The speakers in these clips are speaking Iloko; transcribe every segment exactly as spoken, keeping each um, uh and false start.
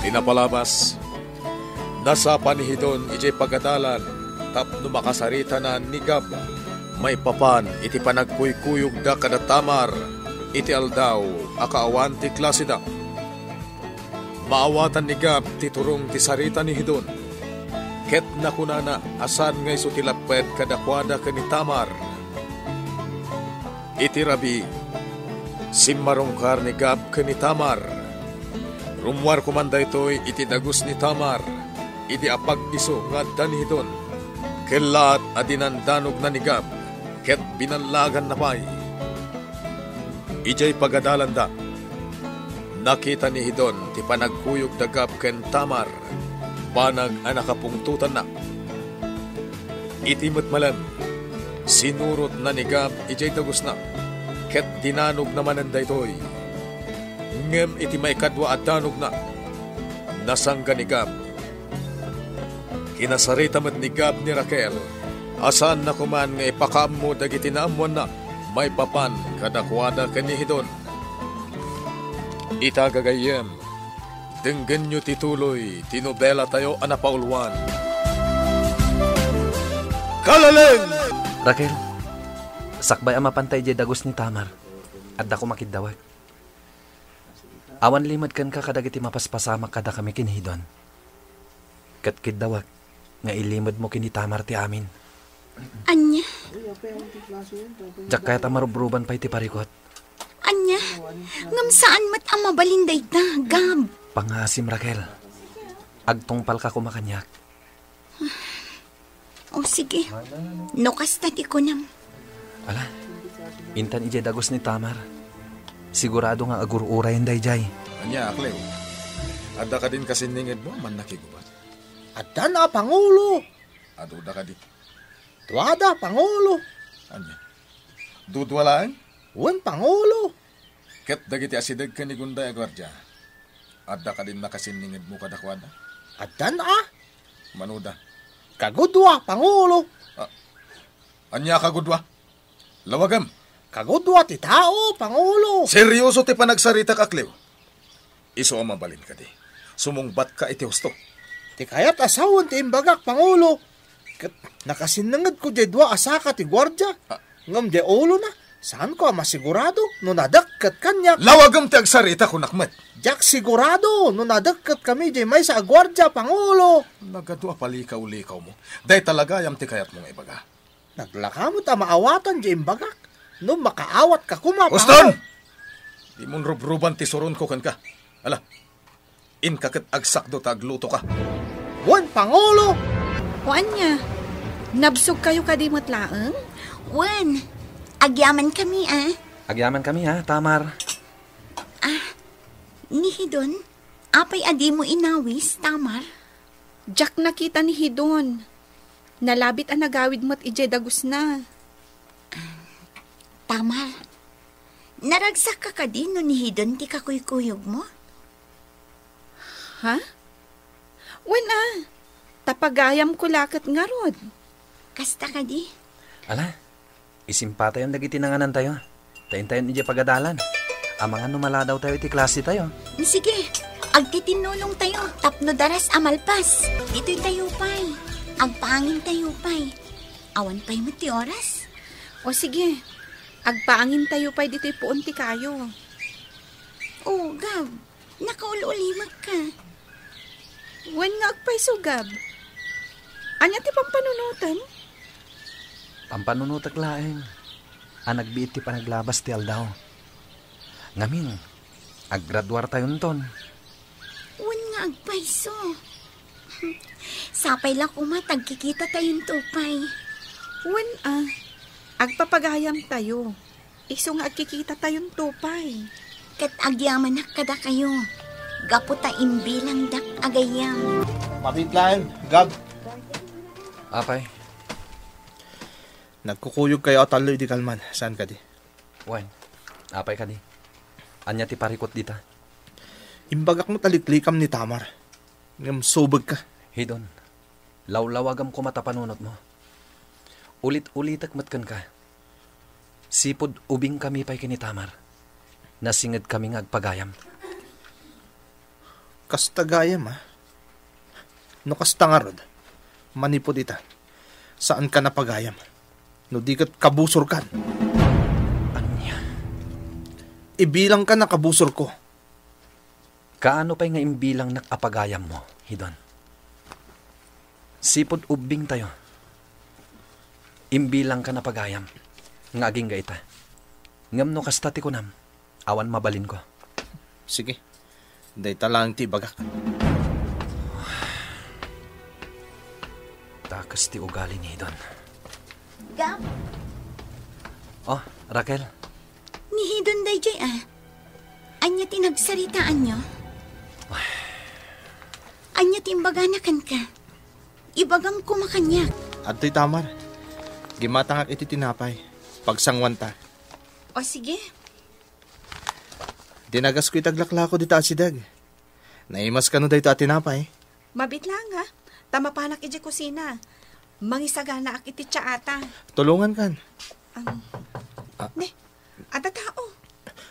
Ti napalabas, nasapa ni Hidon idiay pagadalan tapno makasaritana ni Gab maipapan iti panagkuykuyogda kada Tamar iti aldaw a kaawan ti klaseda. Maawatan ni Gab ti turong ti sarita ni Hidon, ket nakunana a saan nga isu ti lapped kadakuada ken ni Tamar. Iti rabii, simmarungkar ni Gab ken ni Tamar. Rummuar koman daytoy iti dagus ni Tamar, idi apag-isu nga adda ni Hidon. Kellaat a dinandanogna ni Gab, ket binallaganna pay. Idiay pagadalanda, nakita ni Hidon ti panagkuyog da Gab ken Tamar, banag a nakapungtotanna. Iti met malem, sinurotna ni Gab idiay dagusna, ket dinanogna manen daytoy. Ngem iti maikadua a danogna, nasangga ni Gab. Kinasarita met ni Gab ni Raquel a saanna koman nga ipakaammo dagiti naammoanna maipapan kadakuada ken ni Hidon. Ita, gagayyem, denggenyo ti tuloy ti nobelatayo a napauluan. Kalaleng! Raquel, sakbay a mapanta idiay dagus ni Tamar, adda koma kiddawek. Awan limed kenka kadagiti mapaspasamak kadakami ken ni Hidon. Ket kiddawek nga ilimedmo ken ni Tamar ti amin. Ania? Diak kayat a marubruban pay ti parikut. Ania? Ngem saan met a mabalin dayta, Gab. Pangngaasim, Raquel. Agtungpalka koma kaniak. O, sige. No kasta ti kunam. Ala, intan idiay dagus ni Tamar. Sigurado nga agur-urayen daydiay. Ania, Cleo? Adda kadin kasinningedmo a mannakigubat? Addan a, Pangulo. Aduda kadi? Duada, Pangulo. Ania? Dudua laeng? Wen, Pangulo. Ket dagiti asideg ken ni Gunday a guardia, adda kadin nakasinningedmo kadakuada? Addan a. Manuda? Kagudua, Pangulo. A-, ania kagudua? Lawagem. Kagudua ti tao, Pangulo. Serioso ti panagsaritak, Cleo. Isu a mabalin kadi, sumungbatka iti husto. Ti kayat a sawen ti imbagak, Pangulo. Ket nakasinningedko diay dua a saka ti guardia. Ah. Ngem diay ulona, saanko a masigurado no nadekket kaniak. Lawagem ti agsarita, kunak met. Diak sigurado no nadekketkami diay maysa a guardia, Pangulo. Nagadu a palikawlikawmo. Dayta la gayam ti kayatmo nga ibaga. Naglaka met a maawatan diay imbagak. No makaawatka koma, Uston! Pangulo. Dimon rubruban ti suronko kenka. Ala, inka ket agsakdo ta aglutoka. Wen, Pangulo! O ania, nabsogkayo kadi met laeng? Wen, agyamankami a. Agyamankami a, Tamar. Ah, ni Hidon, apay a dimo inawis, Tamar? Diak nakita ni Hidon. Nalabit a nagawid met idiay dagusna. Tamar, naragsakka kadi no ni Hidon ti kakuykuyogmo? Ha? Wen a, ta pagayamko la ket ngarud. Kasta kadi? Ala, isimpatayon dagiti nanganantayo. Ta intayon idiay pagadalan. Amangan no maladawtayo iti klasetayo. Sige, agtitinnulongtayo tapno daras a malpas. Ditoytayo pay. Agpaangintayo pay. Awan pay met ti oras. O sige, agpaangintayo pay ditoy puon ti kayo. O, Gab, nakaul-ulimekka. Wen nga agpayso, Gab. Ania ti pampanunotem? Pampanunotek laeng a nagbiit ti panaglabas ti aldaw. Ngamin, aggraduartayonton. Wen nga agpayso. Sapay la koma ta agkikitatayon pay. Wen a, agpapagayamtayo. Isu nga agkikitatayon pay. Ket agyamanak kadakayo, gapu ta imbilangdak a gayyem. Mabit laeng, Gab. Apay? Nagkukuyogkayo a tallo idi kalman, saan kadi? Wen, apay kadi? Ania ti parikut dita? Imbagak met a liklikam ni Tamar. Ngem subegka. Hidon, lawlawagem koma ta panunotmo. Ulit-ulitek met kenka. Sipud ubingkami pay ken ni Tamar, nasingedkami nga agpagayam. Kasta gayam, a. No kasta ngarud, manipud ita, saankan a pagayam. No di ket kabusorkan. Ania? Ibilangkan a kabusorko. Kaano pay nga imbilangnak a pagayammo, Hidon? Sipud ubbingtayo, imbilangkan a pagayam nga agingga ita. Ngem no kasta ti kunam, awan mabalinko. Sige. Dayta laeng ti ibagak. Dakes ti ugali ni Hidon. Gab. Oh, Raquel. Ni Hidon daydiay, a. Ania ti nagsaritaanyo? Ania ti imbagana kenka? Ibagam koma kaniak. Adtoy, Tamar. Gimatangak iti tinapay. Pagsanguanta. O, sige. Dinagasko iti aglaklako dita asideg. Naimas kano dayta a tinapay? Mabit laeng, a. Ta mapanak idiay kusina. Mangisaganaak iti tsaata. Tulongankan. Am, Ah. Ne, adda tao.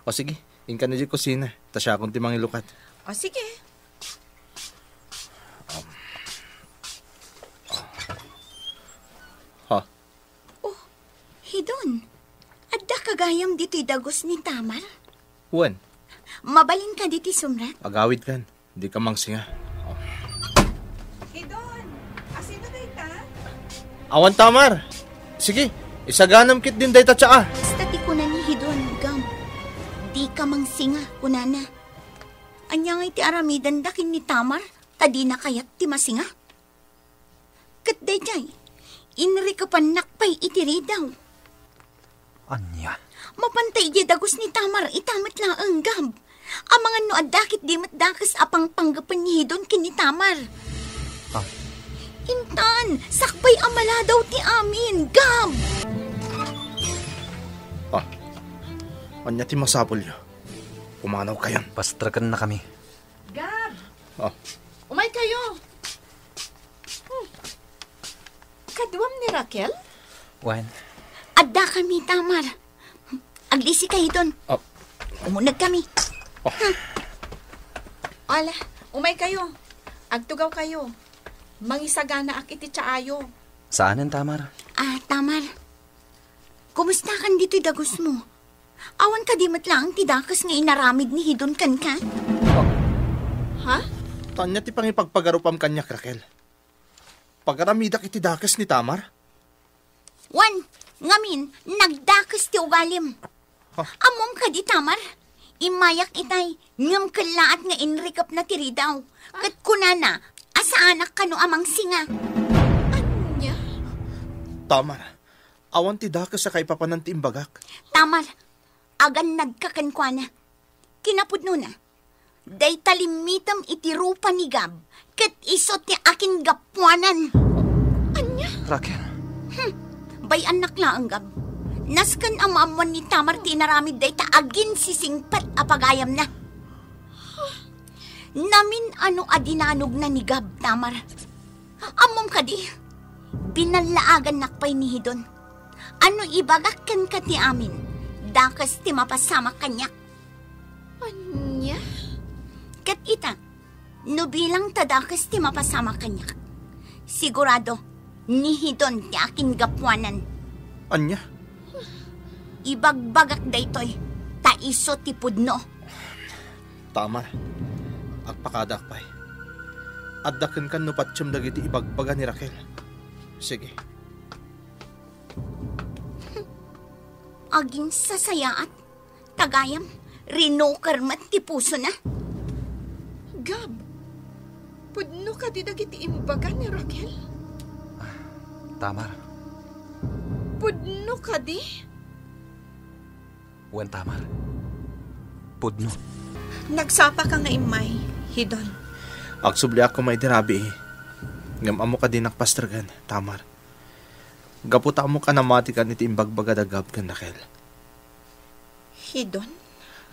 O sige, inkan idiay kusina. Ta siakon ti mangilukat. O sige. Ha? Oh, Hidon, adda ka gayam ditoy dagus ni Tamar? Wen. Mabalin kadi ti sumrek? Agawidkan. Dika mangsinga. Oh. Hidon, asino dayta? Awan, Tamar. Sige, isaganam ketdin dayta tsaa. Kasta ti kuna ni Hidon, Gab. Dika mangsinga, kunana. Ania ngay ti aramidenda ken ni Tamar, ta dina kayat ti masinga? Ket daydiay, inrikepannak pay iti ridaw. Ania? Mapanta idiay dagus ni Tamar ita met laeng, Gab. Amangan no adda ket di met dakes a pangpanggepen ni Hidon ken ni Tamar. Ah. Intan, sakbay a maladaw ti amin, Gab! Ah, ania ti masapulyo? Pumanawkayon. Pastrekennakami. Gab! Oh. Umaykayo! Hmm. Kaduam ni Raquel? Wen. Addakami, Tamar. Aglisika iton. Oh. Umunegkami. Oh. Hmm. Ala, umaykayo. Agtugawkayo. Mangisaganaak iti tsaayo. Saanen, Tamar? Ah, Tamar. Kumustakan ditoy dagusmo? Awan kadi met laeng ti dakes nga inaramid ni Hidon kenka? Ha? Ania ti pangipagpagarupam kaniak, Raquel? Pagaramidak iti dakes ni Tamar? Wen, ngamin, nagdakes ti ugalim. Ha? Ammom kadi, Tamar? Immayak itay, ngem kellaat nga inrikepna ti ridaw. Ket kunana a saanak kano a mangsinga. Ania? Tamar, awan ti dakes a kaipapanan ti imbagak. Tamar, agannadka kenkuana. Kinapudnona, dayta limmitem iti rupa ni Gab, ket isu ti akingapuanan. Ania? Raquel. Hmm, bay-annak laeng, Gab. Nasken a maammoan ni Tamar ti inaramid dayta aginsisingpet a pagayamna. Namin-ano a dinanogna ni Gab, Tamar. Ammom kadi, binallaagannak pay ni Hidon. Ano ibagak kenka ti amin, dakes ti mapasamak kaniak. Ania? Ket ita, no bilang ta dakes ti mapasamak kaniak, sigurado, ni Hidon ti akingapuanan. Ania? Ibagbagak daytoy, ta isu ti pudno. Tamar, agpakadaak pay. Adda kenkan no patiem dagiti ibagbaga ni Raquel. Sige. Agingsasayaat, ta gayam, rinuker met ti pusona. Gab, pudno kadi dagiti imbaga ni Raquel? Tamar. Pudno kadi? Wen, Tamar. Pudno. Nagsapaka nga immay, Hidon. Agsubliak koma iti rabii. Ngem ammok a dinak pastreken, Tamar. Gapu ta ammok a namatikan iti imbagbaga da Gab ken Raquel. Hidon?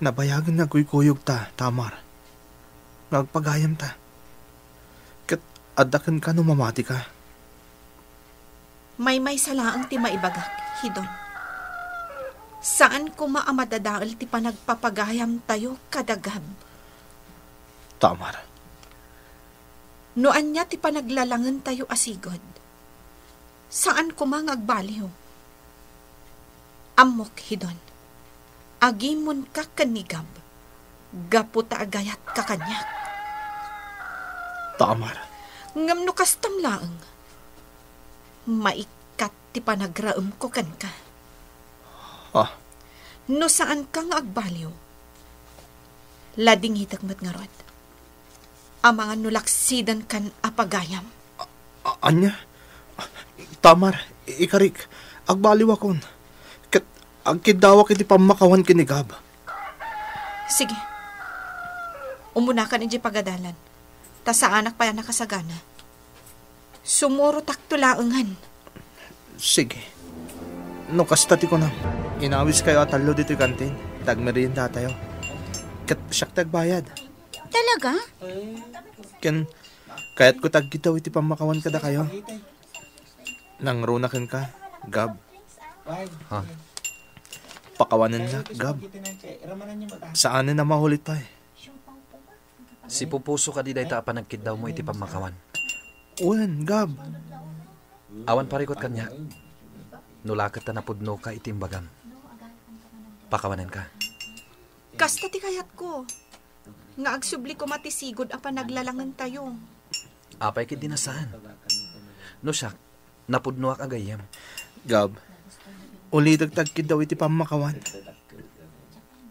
Nabayagen nga agkuykuyogta, Tamar. Nga agpagayamta. Ket adda kenka no mamatika. Maymaysa laeng ti maibagak, Hidon. Saan koma a madadael ti panagpapagayamtayo kada Gab. Tamar, No ania ti panaglalangentayo a sigud, saan koma nga agbaliw. Ammok, Hidon, agimonka ken ni Gab gapu ta agayatka kaniak. Tamar. Ngem no kastam laeng, maikkat ti panagraemko kenka. Ah. No saanka nga agbaliw, ladingitek met ngarud. Amangan no laksidenkan a pagayam. A-, ania? Tamar, ikarik, agbaliwakon. Ket agkiddawak iti pammakawan ken ni Gab. Sige. Umunakan idiay pagadalan. Ta saanak pay a nakasagana. Sumurotakto laengen. Sige. No kasta ti kunam, inawiskayo a tallo ditoy kantin, ta agmeriendatayo. Ket siak ti agbayad. Talaga? Ken, kayatko ti agkiddaw iti pammakawan kadakayo. Nangruna kenka, Gab. Ha? Pakawanennak, Gab. Saanen a mahulit pay. Sipupuso kadi dayta a panagkiddawmo iti pammakawan? Wen, Gab. Awan parikut kaniak. No la ket ta napudnoka iti imbagam. Pakawanenka. Kasta ti kayatko. Nga agsubli koma ti sigud a panaglalangentayo. Apay ketdi a saan? No siak, napudnoak a gayyem. Gab, ulitek ti agkiddaw iti pammakawan.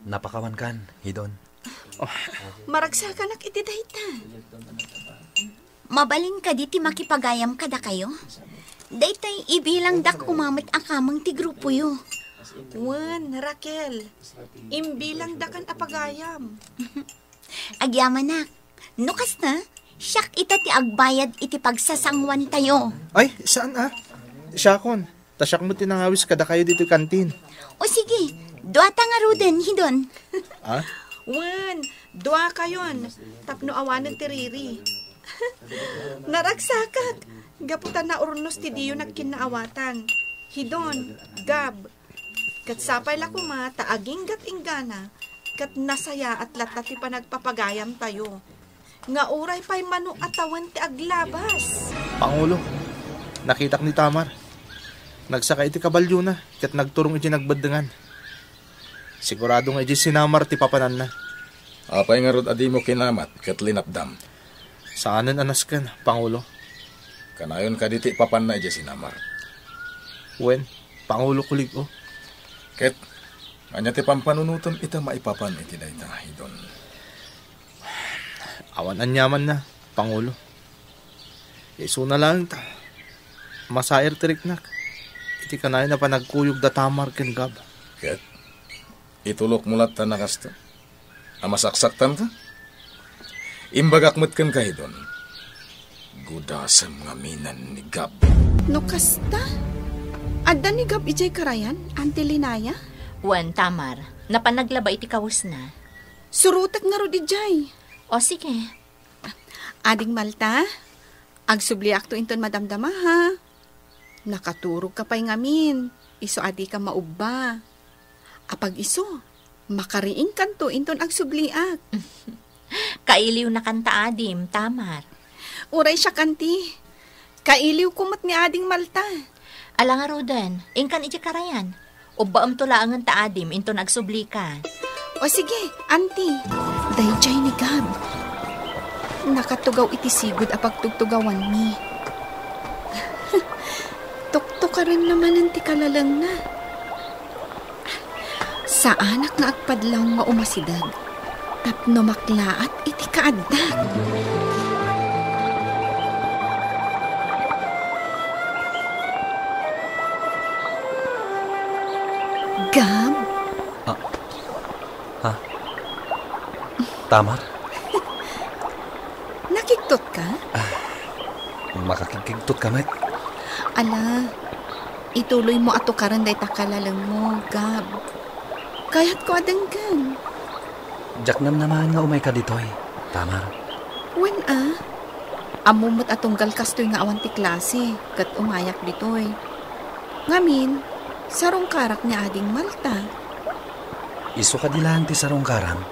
Napakawankan, Hidon. Oh. Maragsakanak iti dayta. Mabalin kadi ti makipagayam kadakayo? Daytay ibilangda koma met a kameng ti grupoyo. Wen, Raquel, imbilangdakan a pagayam. Agyamanak. No kasta, siak ita ti agbayad iti pagsasanguantayo. Ay, saan a? Siakon. Ta siak met ti nangawis kadakayo ditoy kantin. O sige, duata ngaruden, Hidon. Ah? Wen, duakayon, tapno awanen ti riri. Naragsakak, gapu ta naurnos ti diyo nagkinnaawatan. Hidon, Gab. Ket sapay la koma ta aginggat inggana, ket nasayaat latta ti panagpapagayamtayo. Nga uray pay mano a tawen ti aglabas. Pangulo, nakitak ni Tamar. Nagsaka iti kabalyona ket nagturong iti nagbeddengan. Sigurado nga idiay sinamar ti papananna. Apay ngarud a dimo kinamat ket linapdam? Saanen a nasken, Pangulo. Kanayon kadi ti ipapanna idiay sinamar? Wen, Pangulo, kulig-o. Ket, ania ti pampanunotem ita maipapan iti dayta, Hidon? Awan aniamanna, Pangulo. Isuna laeng ta masair ti riknak iti kanayon a panagkuyog da Tamar ken Gab. Ket itulokmo latta a kasto a masaksaktanka? Imbagak met kenka, Hidon, gudasem ngaminen ni Gab. No kasta, adda ni Gab idiay karayan, Auntie Linaya? Wen, Tamar, napan naglaba iti kawesna. Surotek ngarud idiay. O, sige. Ading Malta, agsubliakto inton madamdama, ha? Nakaturogka pay ngamin, isu a dika maubba. Apag-isu, makariingkanto inton agsubliak. Kailiwnakan ta adim, Tamar. Uray siak, Auntie. Kailiwko met ni Ading Malta. Ala ngaruden, inkan iti karayan. Ubbaemto laengen ta adim inton agsublika. O sige, Auntie. Daydiay ni Gab. Nakatugaw iti sigud a pagtugtugawanmi. Tuktukarenna manen ti kalalengna. Saanak nga agpadlaw nga umasideg tapno maklaat iti kaaddak. Gab? Ah. Ha? Tamar? Nakigtotka? Ah, makakigkigtotka met. Ala, ituloymo a tukaren dayta kalalengmo, Gab. Kayatko a denggen. Diak namnamaen nga umayka ditoy, Tamar. Wen a, ammom met a tunggal kastoy nga awan ti klase, ket umayak ditoy. Ngamin, sarungkarak ni Ading Malta. Isu kadi laeng ti sarungkaram?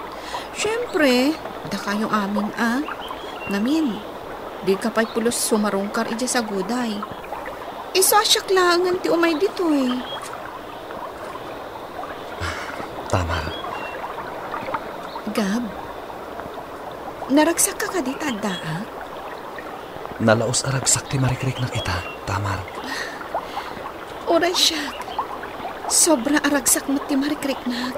Siempre, dakayo amin a. Ngamin, Dika pay pulos sumarungkar idiay saguday. Isu a siak laengen ti umay ditoy. Tamar. Gab, naragsakka kadi ta addaak? Nalaus a ragsak ti marikriknak ita, Tamar. Uray siak, sobra a ragsak met ti marikriknak.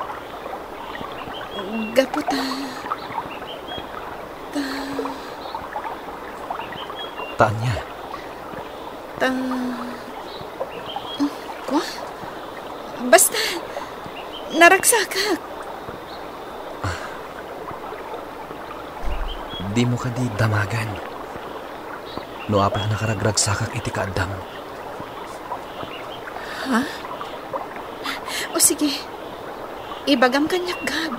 Gapu ta, ta, Ta ania? Ta, mm, kwa? Basta, naragsakak. Dimo kadi damagen no apay a nakaragragsakak iti kaaddam? Ha? O sige, ibagam kaniak, Gab.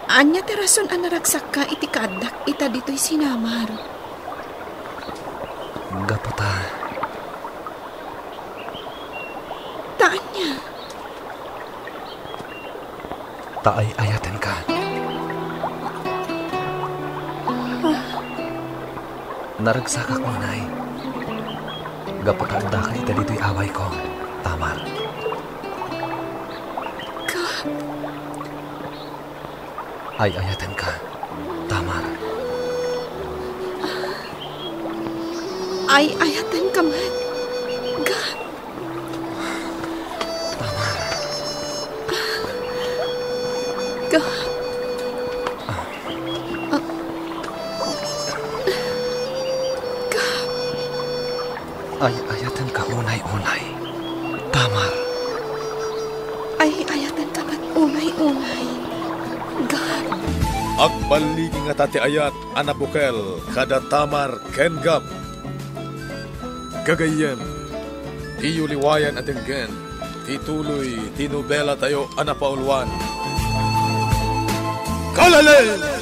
Ania ti rason a naragsakka iti kaaddak ita ditoy sinamar? Gapu ta. Ta ania? Ta ay-ayatenka. Ah. Naragsakak unay. Gapu ta addaka ita ditoy awayko, Tamar. Ka- Ay-ayatenka, Tamar. Ay-ayatenka met, Gab. Tamar. Gab. Ah. Gab. Ay-ayatenka unay-unay, Tamar. Ay-ayatenka met unay-unay, Gab. Agballigi ngata ti ayat a nabukel kada Tamar ken Gab. Gagayyem, diyo liwayan a denggen ti tuloy ti nobelatayo a napauluan. Kalalem!